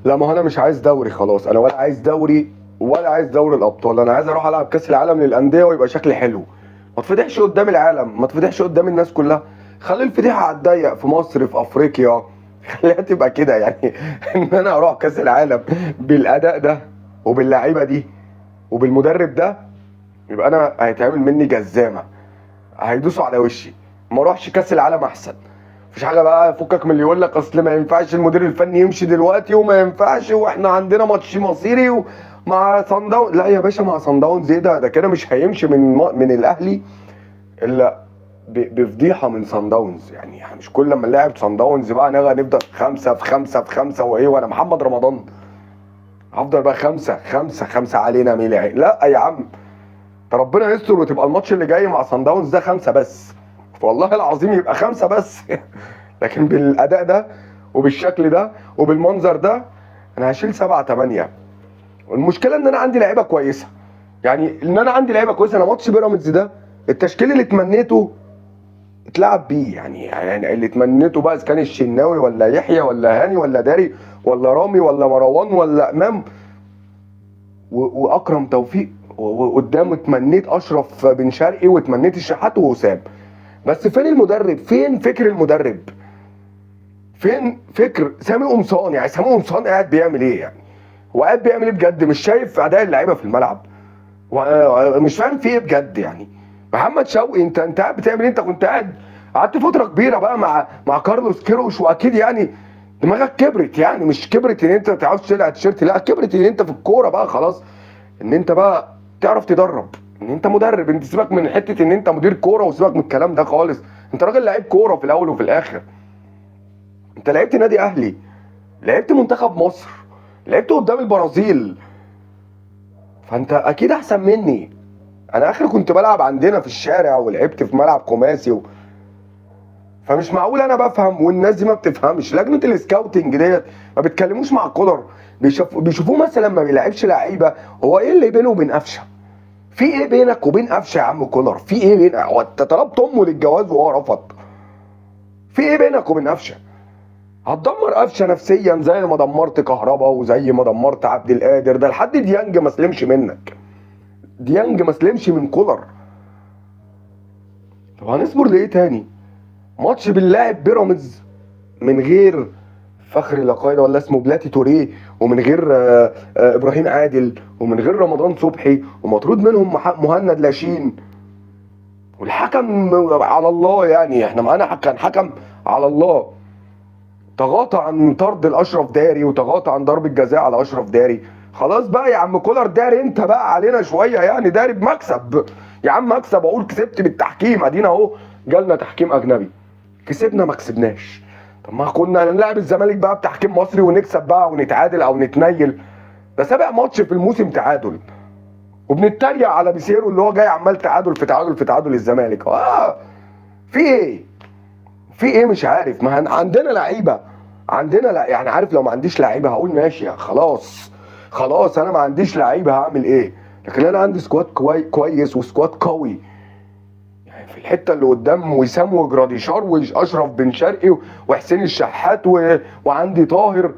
لا ما هو انا مش عايز دوري خلاص، انا ولا عايز دوري ولا عايز دوري الابطال، انا عايز اروح العب كاس العالم للاندية ويبقى شكلي حلو، ما تفضحش قدام العالم، ما تفضحش قدام الناس كلها، خلي الفضيحة على الضيق في مصر في افريقيا، خليها تبقى كده يعني. ان انا اروح كاس العالم بالاداء ده وباللعيبه دي وبالمدرب ده، يبقى انا هيتعمل مني جزامه، هيدوسوا على وشي، ما اروحش كاس العالم احسن. مفيش حاجة بقى، فكك من اللي يقول لك اصل ما ينفعش المدير الفني يمشي دلوقتي وما ينفعش واحنا عندنا ماتش مصيري ومع صن داونز. لا يا باشا، مع صن داونز ايه ده؟ ده كده مش هيمشي من الاهلي الا بفضيحه من صن داونز. يعني مش كل لما نلاعب صن داونز بقى نفضل 5 في 5 في 5 وايه، وانا محمد رمضان هفضل بقى 5 5 5 علينا ميلي. لا يا عم، ده ربنا يستر وتبقى الماتش اللي جاي مع صن داونز ده 5 بس، والله العظيم يبقى 5 بس. لكن بالاداء ده وبالشكل ده وبالمنظر ده انا هشيل 7 8. والمشكلة ان انا عندي لعيبة كويسة، يعني ان انا عندي لعيبة كويسة. انا ماتش بيراميدز ده التشكيل اللي اتمنيته اتلعب بيه، يعني اللي اتمنيته بقى اذا كان الشناوي ولا يحيى ولا هاني ولا داري ولا رامي ولا مروان ولا امام واكرم توفيق، وقدامه اتمنيت اشرف بن شرقي واتمنيت الشحات ووسام. بس فين المدرب؟ فين فكر المدرب؟ فين فكر سامي قمصان؟ يعني سامي قمصان قاعد بيعمل ايه؟ يعني هو قاعد بيعمل ايه بجد؟ مش شايف اداء اللعيبة في الملعب، ومش فاهم في ايه بجد. يعني محمد شوقي انت قاعد بتعمل ايه؟ انت كنت قعدت فترة كبيرة بقى مع كارلوس كيروش، واكيد يعني دماغك كبرت، يعني مش كبرت ان انت ما تعرفش تلعب تيشيرت، لا كبرت ان انت في الكورة بقى خلاص، ان انت بقى تعرف تدرب، ان انت مدرب. انت سيبك من حتة ان انت مدير كورة وسيبك من الكلام ده خالص، انت راجل لعيب كورة في الاول وفي الاخر. انت لعبت نادي اهلي، لعبت منتخب مصر، لعبت قدام البرازيل، فانت اكيد احسن مني. انا اخر كنت بلعب عندنا في الشارع ولعبت في ملعب خماسي فمش معقول انا بفهم والناس دي ما بتفهمش. لجنة ال scouting ديت ما بيتكلموش مع كولر، بيشوفوه مثلا ما بيلعبش لعيبة. هو ايه اللي بينه وبين قفشه؟ في ايه بينك وبين قفشه يا عم كولر؟ في ايه بين، هو انت طلبت امه للجواز وهو رفض؟ في ايه بينك وبين قفشه؟ هتدمر قفشه نفسيا زي ما دمرت كهربا وزي ما دمرت عبد القادر. ده لحد ديانج ما سلمش منك، ديانج ما سلمش من كولر. طب هنصبر لايه تاني؟ ماتش باللاعب بيراميدز من غير فخري لقايده ولا اسمه بلاتي توريه، ومن غير ابراهيم عادل، ومن غير رمضان صبحي، ومطرود منهم مهند لاشين، والحكم على الله. يعني احنا معانا كان حكم على الله، تغاطى عن طرد الاشرف داري وتغاطى عن ضرب الجزاء على اشرف داري. خلاص بقى يا عم كولر، داري انت بقى علينا شوية، يعني داري بمكسب يا عم، مكسب. اقول كسبت بالتحكيم، ادينا اهو جالنا تحكيم اجنبي، كسبنا ما كسبناش. طب ما كنا نلعب الزمالك بقى بتحكيم مصري ونكسب بقى ونتعادل او نتنيل. ده 7 ماتش في الموسم تعادل، وبنتريق على بيسيرو اللي هو جاي عمال تعادل في تعادل في تعادل الزمالك. في ايه؟ في ايه؟ مش عارف. ما عندنا لعيبة، عندنا لا يعني عارف، لو ما عنديش لعيبة هقول ماشي خلاص خلاص انا ما عنديش لعيبة هعمل ايه، لكن انا عندي squad كويس و squad قوي. يعني في الحتة اللي قدام وسام وجراديشار واشرف بن شرقي وحسين الشحات وعندي طاهر،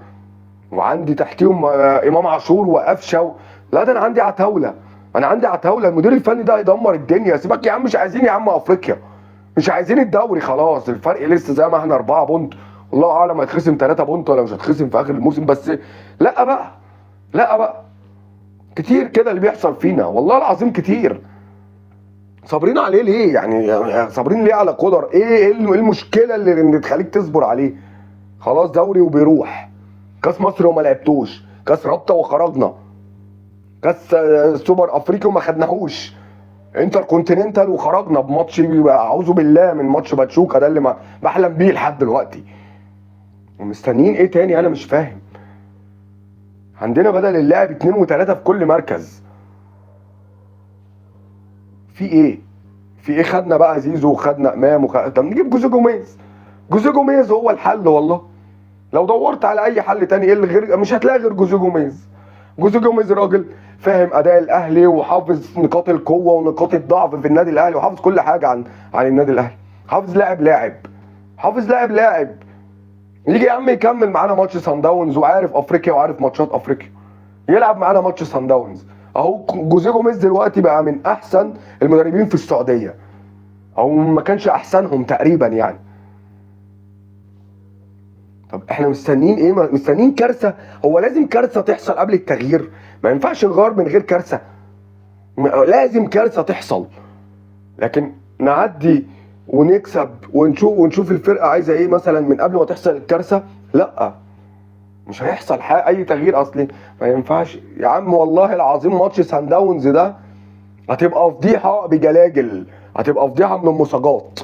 وعندي تحتيهم امام عاشور وقفشه لا ده انا عندي عتاوله، انا عندي عتاوله. المدير الفني ده هيدمر الدنيا. سيبك يا عم، مش عايزين يا عم افريقيا، مش عايزين الدوري خلاص. الفرق لسه زي ما احنا 4 point، والله اعلم هيتخصم 3 point ولا مش هيتخصم في اخر الموسم. بس لا بقى، لا بقى كتير كده اللي بيحصل فينا والله العظيم كتير. صابرين عليه ليه؟ يعني صابرين ليه على كولر؟ ايه المشكلة اللي تخليك تصبر عليه؟ خلاص دوري وبيروح، كاس مصر وما لعبتوش، كاس رابطه وخرجنا، كاس سوبر افريقيا وما خدناهوش، انتر كونتيننتال وخرجنا بماتش اعوذ بالله من ماتش باتشوكا ده اللي ما بحلم بيه لحد دلوقتي. ومستنيين ايه تاني؟ انا مش فاهم. عندنا بدل اللاعب 2 و3 في كل مركز. في ايه؟ في ايه؟ خدنا بقى زيزو وخدنا امام طب نجيب جوزيه جوميز. جوزيه جوميز هو الحل والله. لو دورت على اي حل تاني ايه اللي غير، مش هتلاقي غير جوزيه جوميز. جوزيه جوميز راجل فاهم اداء الاهلي وحافظ نقاط القوة ونقاط الضعف في النادي الاهلي، وحافظ كل حاجة عن النادي الاهلي، حافظ لاعب لاعب، حافظ لاعب لاعب، يجي يا عم يكمل معانا ماتش سان داونز، وعارف افريقيا وعارف ماتشات افريقيا، يلعب معانا ماتش سان داونز. اهو جوزيه جوميز دلوقتي بقى من احسن المدربين في السعودية، او ما كانش احسنهم تقريبا يعني. طب احنا مستنيين ايه؟ مستنيين كارثة؟ هو لازم كارثة تحصل قبل التغيير؟ ما ينفعش نغير من غير كارثة، لازم كارثة تحصل. لكن نعدي ونكسب ونشوف الفرقة عايزه ايه مثلا من قبل ما تحصل الكارثة، لا مش هيحصل حاجة اي تغيير. اصلي ما ينفعش يا عم، والله العظيم ماتش سان داونز ده هتبقى فضيحة بجلاجل، هتبقى فضيحة من المساجات،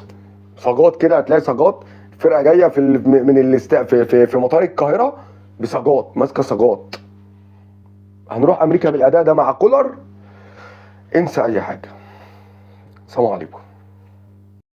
سجات كده، هتلاقي سجات الفرقة جاية في من الاست في, في في مطار القاهرة بسجات، ماسكه سجات. هنروح امريكا بالاداء ده مع كولر، انسى اي حاجة. السلام عليكم.